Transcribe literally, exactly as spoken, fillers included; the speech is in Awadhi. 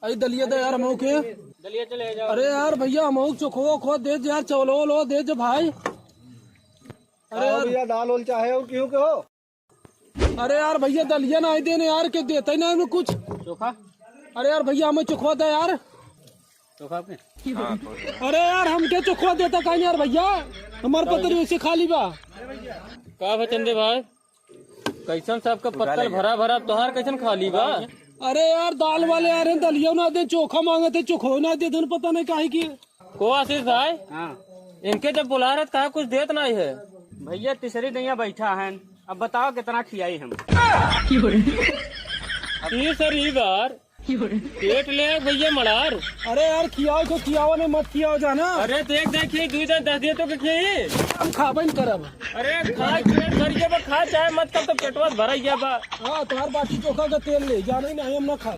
अरे दलिया दे यार, हमहू के। दलिया चले जाओ। अरे यार भइया, हमहू के चोखो खो दे यार, चौलो लो दे जे भाई। अरे आओ यार। भइया, दाल ओल चाहे और क्यों के हो? अरे यार भइया, दलिया नाहीं देने यार, के देता ही नाहीं हमें कुछ। चोखा? अरे यार भइया, हमें चोखवा दे यार। चोखा आपने? अरे यार, हमके चोखवा देता काहे नाहीं यार भइया, हमार पतरी वैसे खाली बा। का बा चंदे भाई, कैसन सबका पत्तल भरा भरा, तोहार कैसन खाली बा? अरे यार, दाल वाले आ रहे हैं, दलिया ना दे, चोखा मांगत है, चोखो ना दे, धन पता नहीं काहे की। को आशीष भाई? हाँ। इनके जब बुला रहे तो काहे कुछ देत नहीं है? भइया, तीसरी दैया बैठा है, अब बताओ कितना खियाई हम। तीसरी बार पेट ले भइया मड़ार। अरे यार, खियाओ तो खियाओ, नहीं मत खियाओ जाना। अरे देख, देख, ये दुई जन दस दिए तो के खियाई? हम खाबे न करब। अरे खा, पेट भर गया बा, खा चाहे मत, कब तो पेटवा भरा गया बा। हाँ, तोहार बाटी चोखा का तेल ले, जाना ही नहीं, हम ना खा।